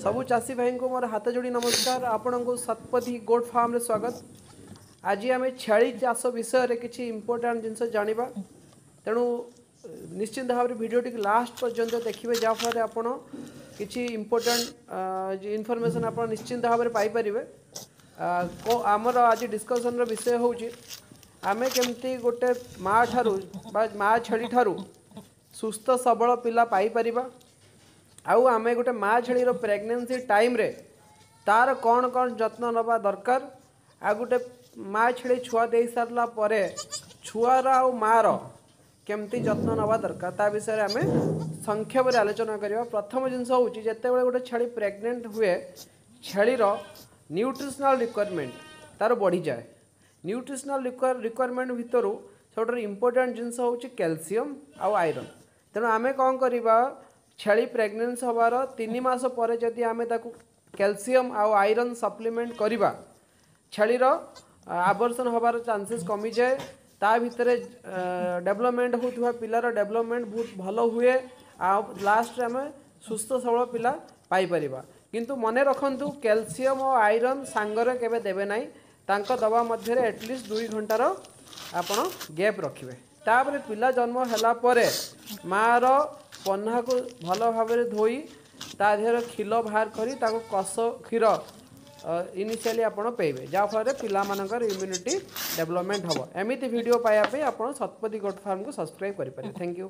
ସବୁ ଚାଷୀ ଭାଇଙ୍କୁ ମୋର ହାତ ଯୋଡ଼ି ନମସ୍କାର। ଆପଣଙ୍କୁ ଶତପଥୀ ଗୋଟ୍ ଫାର୍ମରେ ସ୍ୱାଗତ। ଆଜି ଆମେ ଛେଳି ଚାଷ ବିଷୟରେ କିଛି ଇମ୍ପୋର୍ଟାଣ୍ଟ ଜିନିଷ ଜାଣିବା, ତେଣୁ ନିଶ୍ଚିନ୍ତ ଭାବରେ ଭିଡ଼ିଓଟିକୁ ଲାଷ୍ଟ ପର୍ଯ୍ୟନ୍ତ ଦେଖିବେ, ଯାହାଫଳରେ ଆପଣ କିଛି ଇମ୍ପୋର୍ଟାଣ୍ଟ ଇନଫର୍ମେସନ୍ ଆପଣ ନିଶ୍ଚିନ୍ତ ଭାବରେ ପାଇପାରିବେ। ଆମର ଆଜି ଡିସ୍କସନ୍ର ବିଷୟ ହେଉଛି ଆମେ କେମିତି ଗୋଟେ ମା ଠାରୁ ବା ମା ଛେଳି ଠାରୁ ସୁସ୍ଥ ସବଳ ପିଲା ପାଇପାରିବା, ଆଉ ଆମେ ଗୋଟେ ମା ଛେଳିର ପ୍ରେଗନେନ୍ସି ଟାଇମ୍ରେ ତାର କ'ଣ କ'ଣ ଯତ୍ନ ନେବା ଦରକାର, ଆଉ ଗୋଟେ ମା ଛେଳି ଛୁଆ ଦେଇ ସାରିଲା ପରେ ଛୁଆର ଆଉ ମାଆର କେମିତି ଯତ୍ନ ନେବା ଦରକାର, ତା ବିଷୟରେ ଆମେ ସଂକ୍ଷେପରେ ଆଲୋଚନା କରିବା। ପ୍ରଥମ ଜିନିଷ ହେଉଛି, ଯେତେବେଳେ ଗୋଟେ ଛେଳି ପ୍ରେଗନେଣ୍ଟ ହୁଏ, ଛେଳିର ନ୍ୟୁଟ୍ରିସନାଲ୍ ରିକ୍ୱାରମେଣ୍ଟ ତାର ବଢ଼ିଯାଏ। ନ୍ୟୁଟ୍ରିସନାଲ୍ ରିକ୍ୱାରମେଣ୍ଟ ଭିତରୁ ସବୁଠାରୁ ଇମ୍ପୋର୍ଟାଣ୍ଟ ଜିନିଷ ହେଉଛି କ୍ୟାଲସିୟମ୍ ଆଉ ଆଇରନ୍। ତେଣୁ ଆମେ କ'ଣ କରିବା, ଛେଳି ପ୍ରେଗନେନ୍ସି ହେବାର 3 ମାସ ପରେ ଯଦି ଆମେ ତାକୁ କ୍ୟାଲସିୟମ୍ ଆଉ ଆଇରନ୍ ସପ୍ଲିମେଣ୍ଟ କରିବା, ଛେଳିର ଆବର୍ସନ୍ ହେବାର ଚାନ୍ସେସ୍ କମିଯାଏ। ତା ଭିତରେ ଡେଭଲପମେଣ୍ଟ ହେଉଥିବା ପିଲାର ଡେଭଲପମେଣ୍ଟ ବହୁତ ଭଲ ହୁଏ, ଆଉ ଲାଷ୍ଟରେ ଆମେ ସୁସ୍ଥ ସବଳ ପିଲା ପାଇପାରିବା। କିନ୍ତୁ ମନେ ରଖନ୍ତୁ, କ୍ୟାଲସିୟମ୍ ଓ ଆଇରନ୍ ସାଙ୍ଗରେ କେବେ ଦେବେ ନାହିଁ। ତାଙ୍କ ଦେବା ମଧ୍ୟରେ ଆଟଲିଷ୍ଟ 2 ଘଣ୍ଟାର ଆପଣ ଗ୍ୟାପ୍ ରଖିବେ। ତାପରେ ପିଲା ଜନ୍ମ ହେଲା ପରେ ମାଆର ପହ୍ନାକୁ ଭଲ ଭାବରେ ଧୋଇ ତା ଦେହରେ କ୍ଷୀର ବାହାର କରି ତାକୁ କଷ କ୍ଷୀର ଇନିସିଆଲି ଆପଣ ପାଇବେ, ଯାହାଫଳରେ ପିଲାମାନଙ୍କର ଇମ୍ୟୁନିଟି ଡେଭଲପମେଣ୍ଟ ହେବ। ଏମିତି ଭିଡ଼ିଓ ପାଇବା ପାଇଁ ଆପଣ ଶତପଥୀ ଗୋଟ୍ ଫାର୍ମକୁ ସବସ୍କ୍ରାଇବ୍ କରିପାରିବେ। Thank you.